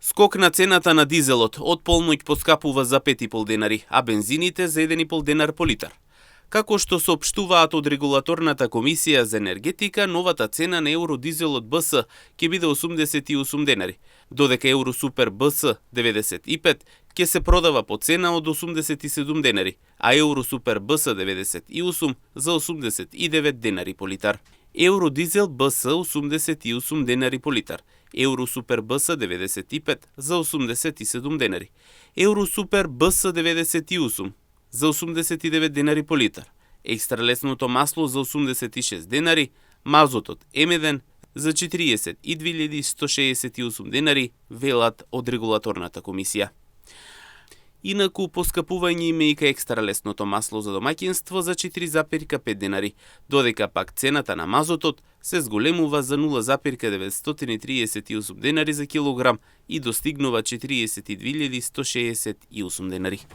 Скок на цената на дизелот од полноќ поскапува за 5,5 денари, а бензините за 1,5 денар по литар. Како што соопштуваат од Регулаторната комисија за енергетика, новата цена на Евродизелот БС ќе биде 88 денари, додека Евросупер БС 95 ќе се продава по цена од 87 денари, а Евросупер БС 98 за 89 денари по литар. Евродизел БС 88 денари по литар, Евросупер БС 95 за 87 денари, Евросупер БС 98 за 89 денари по литар, екстралесното масло за 86 денари, мазотот М1 за 42.168 денари, велат од Регулаторната комисија. Инаку поскапување има и кај екстралесното масло за домаќинство за 4,5 денари, додека пак цената на мазотот се зголемува за 0,938 денари за килограм и достигнува 42.168 денари.